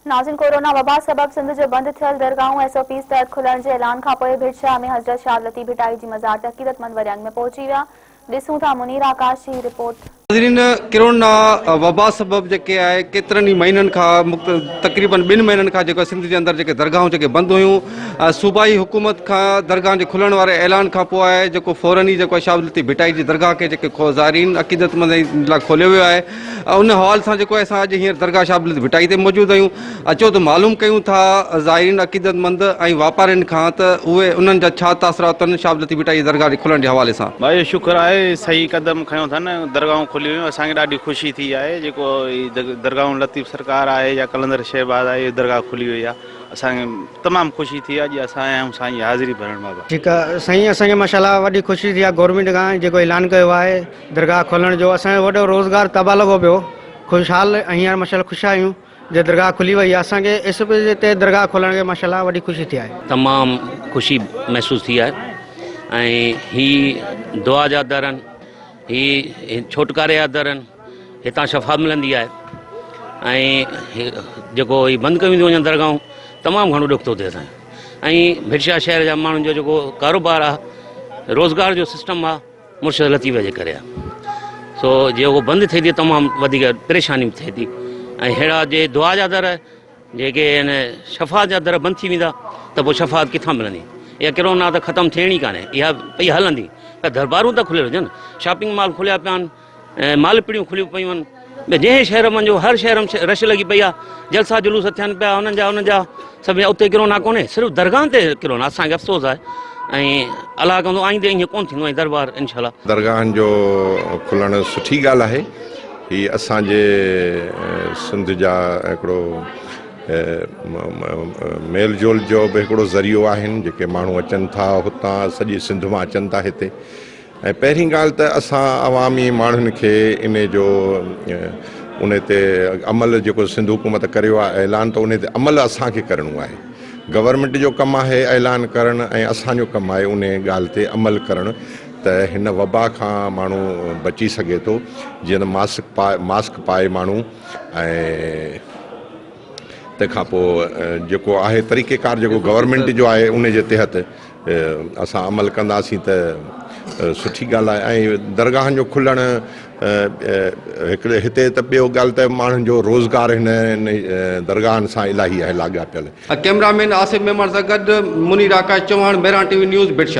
ناظرين ڪورونا وبا سبب سنڌ جو بند ٿيل درگاهون ايس او پيز تحت کلڻ جي اعلان کانپوء ڀٽ شاهه ۾ حضرت شاهه لطيف ڀٽائي جي مزار تي عقيدتمند وڏي انگ ۾ پهچي ويا ڏسون ٿا منير آڪاش جي هي رپورٽ. ناظرين ڪرونا وبا سبب جيڪي آهي ڪيترن ئي مهينن کان تقريبن ٻن مهينن کان جيڪو سنڌ جي اندر جيڪي درگاهون جيڪي بند هيون صوبائي حڪومت کان درگاهن جي کلڻ واري اعلان کان پوء آهي جيڪو فورن ئي جيڪو شاهه لطيف ڀٽائي جي درگاهه کي جيڪي زائرين عقيدتمند لاء کوليو ويو آهي ان حوالي سان جيڪو اسان اڄ هينئر درگاهه شاهه عبداللطيف ڀٽائي تي موجود آهيون اچو ته معلوم ڪيون ٿا زائرين عقيدتمند ۽ واپارين کان ته اهي انهن جا ڇا تاثرات اٿن شاهه عبداللطيف ڀٽائي جي درگاهه جي کلڻ جي حوالي سان. ڀائي شڪر آهي صحيح قدم کنيو اٿن درگاهون کلي ويون اسان کي ڏاڍي خوشي ٿي آهي جيڪو هي درگاهون لطيف سرڪار آهي يا قلندر شهباز آهي اهي درگاهه کلي وئي آهي اسان کي تمام خوشي ٿي آهي اڄ اسان آيا آهيون سائين جي حاضري ڀرڻ بابا. ٺيڪ آ سائين اسان کي ماشاءالله وڏي خوشي ٿي آ گورنمينٽ کان جيڪو اعلان ڪيو آهي درگاهه کولڻ جو اسان جو وڏو روزگار تباهه لڳو پيو خوشحال هينئر ماشاءالله خوش آهيون جو درگاهه کلي وئي آهي اسان کي ايس او پي جي تحت درگاهه کولڻ کي ماشاءالله وڏي خوشي ٿي آهي. تمام خوشي محسوس ٿي آهي ۽ هي دعا جا در آهن هي ڇوٽڪاري جا در آهن هتان شفا ملندي آهي ۽ جيڪو هي بند ڪيون ٿيون وڃن درگاهون تمام گهڻو ڏک ٿو ٿئي اسان کي ۽ ڀٽشاهه شهر جا ماڻهن جو جيڪو ڪاروبار آهي روزگار جو سسٽم آهي مرشد لطيف جي ڪري آ سو جي اهو بند ٿئي ٿي تمام وڌيڪ پريشاني به ٿئي ٿي ۽ ههڙا جي دعا جا در جيڪي آهن شفاعت جا در بند ٿي ويندا ته پوء شفاعت ڪٿان ملندي اها ڪرونا ته ختم ٿيڻي ڪانهي اها پئي هلندي پر دربارون ته کليل هجن شاپنگ مال کليا پيا آهن ۽ مال پڙيون کليون پيون آهن جنهن شهر منجهو هر شهر ۾ رش لڳي پئي آهي جلسا جلوس ٿين پيا انهن جا انهن جا سڀ اتي ڪرونا ڪونهي صرف درگاهن تي ڪرونا اسان کي افسوس آهي ۽ الله ڪندو آئيندي ائين ڪونه ٿيندو ۽ دربار انشاء الله. درگاهن جو کلڻ سٺي ڳالهه آهي هي اسان جي سنڌ جا هڪڙو ميل جول جو به هڪڙو ذريعو آهن جيڪي ماڻهو اچن ٿا هتان سڄي سنڌ مان اچن ٿا هتي ۽ پهرين ڳالهه ته اسان عوامي ماڻهن کي انهي جو انهي تي عمل جيڪو سنڌ حڪومت ڪريو آهي اعلان ته انهي تي عمل اسان کي ڪرڻو آهي گورنمينٽ جو ڪم آهي اعلان ڪرڻ ۽ اسان جو ڪم آهي انهي ڳالهه تي عمل ڪرڻ ته هن وبا کان ماڻهو بچي سگهي ٿو جيئن ته ماسڪ پائي ماسڪ پائي ماڻهو ۽ تنهن کان پوء جيڪو آهي طريقيڪار جيڪو گورنمينٽ جو آهي ان جي تحت اسان عمل ڪنداسين ته سٺي ڳالهه آهي ۽ درگاهن جو کلڻ هڪڙي هتي ته ٻيو ڳالهه ته ماڻهن جو روزگار هن درگاهن سان الاهي آهي لاڳاپيل. ڪئميرا مين آصف ميمڻ سان گڏ Munir Akash Chauhan, Mehran T V news, Bhit Shah.